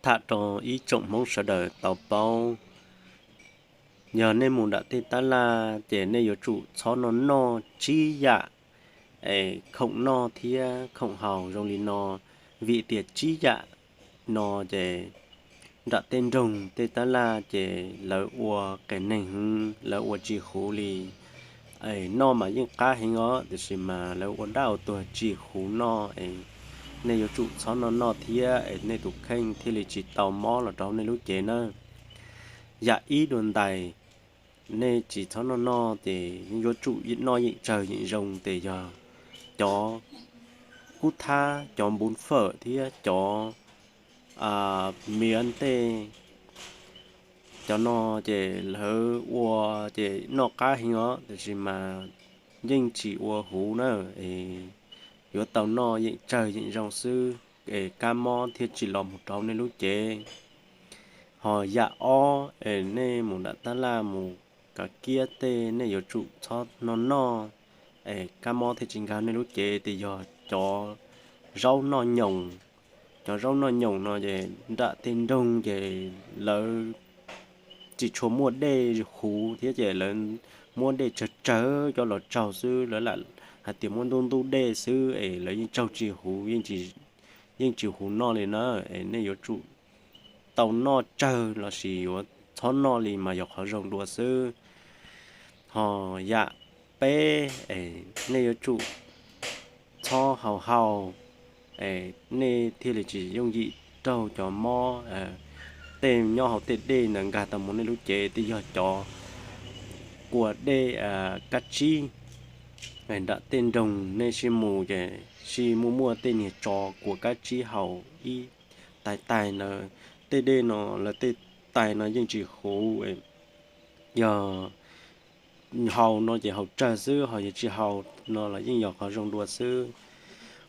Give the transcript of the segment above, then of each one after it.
Tham rau ib tsoom Hmoob sawv daws tau paub, yog nej mus nram tej tab laj ces nej yuav tsum txhob noj noj tsib yam es khoom noj thiab khoom haus zoo li no, vim tias tsib yam no ces nram tej nroog tej tab laj ces lawv ua qias neeg heev, lawv ua tsis huv li. Es noj mas yeej qab heev os, tiam sis mas lawv ua dab ua tuag tsis huv noj es nej yuav tsum txhob noj noj thiab es nej tus kheej thiaj li tsis tau mob los rau nej lub cev na. Yam ib dua ntais, nej tsis txhob noj noj ces yuav tsum noj yeej tsawg yeej zoo, ces yog cov kub thab, cov npuv fawm thiab cov miav ntej. Cov no ces lawv ua ces noj qab heev os, tiam sis mas yeej tsis ua huv na, es yuav tau noj yeej tsawg yeej zoo xwb es kab mob thiaj tsis los mus rau nej lub cev. Ho yam ob es nej mus nram tab laj mus kav kiab tej nej yuav tsum txhob noj noj es kab mob thiaj tsis nkag nej lub cev, ces yog cov zaub noj nyoos. Cov zaub noj nyoos no ces nram tej nroog ces lawv tsis tshua muaj dej huv thiab ces lawv muab dej tsawg tsawg coj los tsaug xwb, lawv lam hais tias muab ntub ntub dej xwb es lawv yeej tsaug tsis huv, yeej tsis huv noj li na. Es nej yuav tsum tau noj tsawg lossis yuav txhob noj li mas yog qhov zoo dua xwb. Ho yam peb, nej yuav tsum txhob haus haus, nej thiaj li tsis yooj yim raug cov mob tej nyob hauv tej dej ntawd nkag tau mus nej lub cev, tej yog cov kua dej kab tsib. Nram tej nroog nej sib mus ces sib muaj muaj tej niag tso kua kab tsib haus ib tais tais ntawd. Tej dej no lawv tej tais no yeej tsis huv, yog haus no ces haus tsawg xwb, ho yog tsis haus no los yeej yog qhov zoo dua xwb.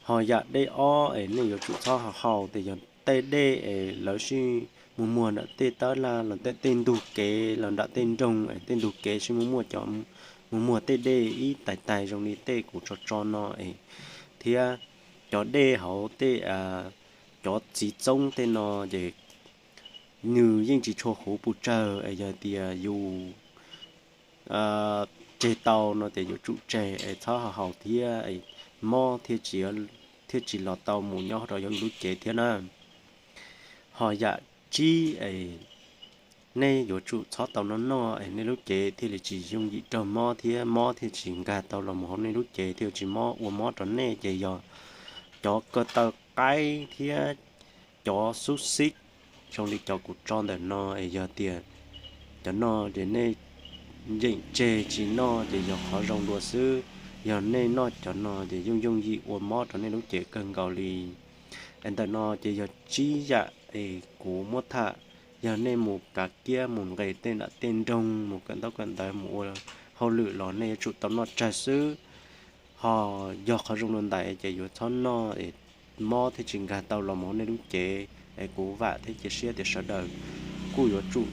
Ho yam dej ob es nej yuav tsum txhob haus haus ces yog tej dej es lawv sib muag muag nram tej tab laj los tej ntug kev los nram tej nroog es tej ntug kev sib muag muag cov muag muag tej dej ib tais tais zoo li tej kuv tso tso no es, thiab cov dej hauv tej cov txiv txoob tej no ces nws yeej tsis tshua huv pes tsawg es yog tias yus tseg tau no ces yuav tsum tseg es txhob haus haus thiab, mob thiaj tsis los tau mus nyob rau yus lub cev thiab na. Ho yam tsib es nej yuav tsum txhob tau noj noj es nej lub cev thiaj li tsis yooj yim raug mob thiab mob thiaj tsis nkag tau los mus hauv nej lub cev thiaj tsis mob ua mob rau nej ces yog cov ko taw qaib thiab cov xub xib zoo li cov kuv tso ntawm no es yog tias cov no ces nej yeem tseg tsis noj ces yog qhov zoo dua xwb. Yog nej noj cov no ces yooj yooj yim ua mob rau nej lub cev kawg nkaus li. Es ntawm no ces yog tsib yam es kuv muab tham, yog nej mus kav kiab mus nqes tej nram tej nroog mus kawm ntaub kawm ntawv mus ua hauj lwm los nej yuav tsum tau noj tsawg xwb. Ho yog qhov zoo dua ntais ces yuav txhob noj es mob thiaj tsis nkag tau los mus hauv nej lub cev. Es kuv vam thiab cia siab tias sawv daws kuj yuav tsum